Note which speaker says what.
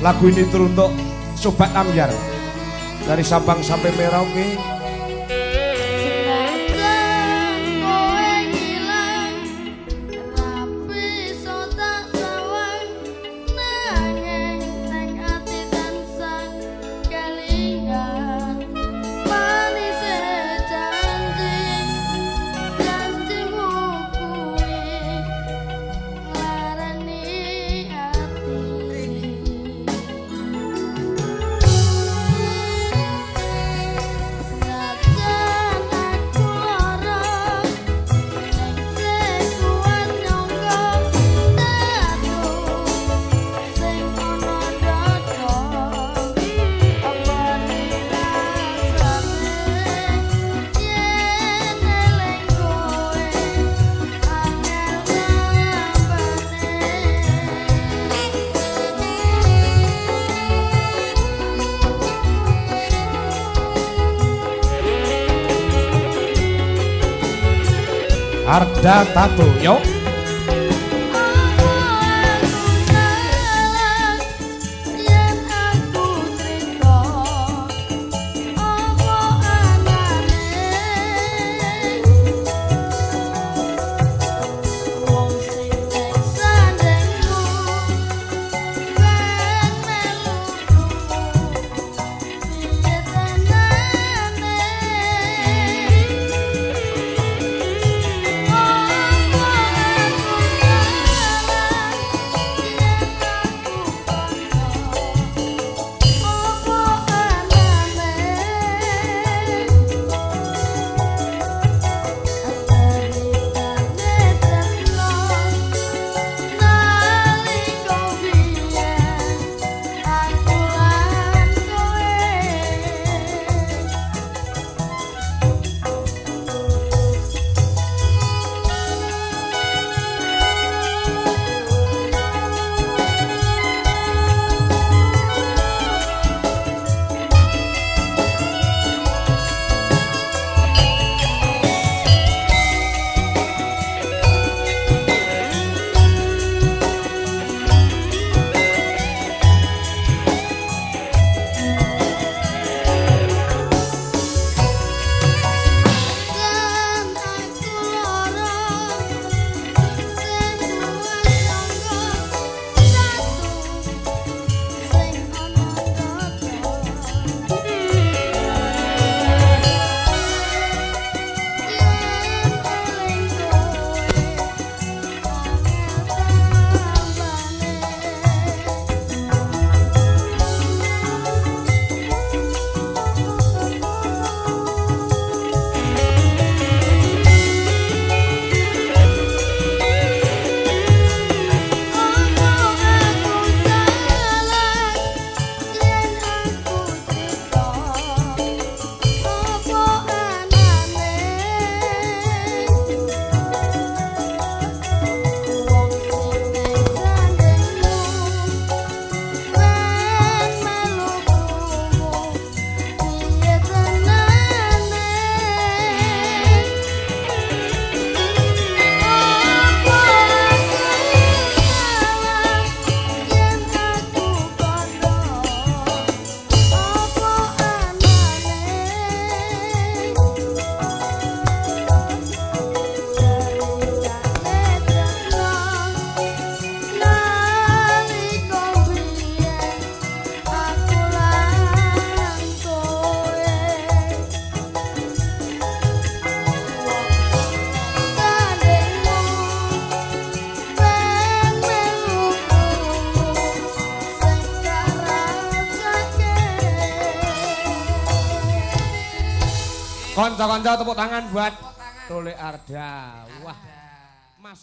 Speaker 1: Lagu ini teruntuk Sobat Ambyar dari Sabang sampai Merauke.
Speaker 2: Senajan kowe ilang, ra bisa tak sawang, nanging nang ati tansah kelingan manise janji janjimu kuwi nglarani ati. Senajan aku lara, ning sing kuat nyangka tatu sing ana dada, apa dirasane yen eling kowe angel nambane.
Speaker 1: Arda Tato, yo.
Speaker 2: Apa aku salah yen aku trita, apa anane wong sing nek sandengmu ben melu krungu piye tenane? Apa aku salah yen aku kandha, apa anane ceritane tresno nalika biyen aku lan kowe? Senajan aku lara, ning sing kuat nyangka tatu sing ana dada, yen eling kowe angel tambane. Apa aku salah yen aku trita, apa anane wong sing nek sandengmu ben melu krungu piye tenane? Apa aku salah yen aku kandha, apa anane ceritane tresno nalika biyen aku lan kowe, wong sing nek sandengmu ben melu krungu sing tak rasake.
Speaker 1: Konco-konco tepuk tangan buat Tole Arda. Wah. Mas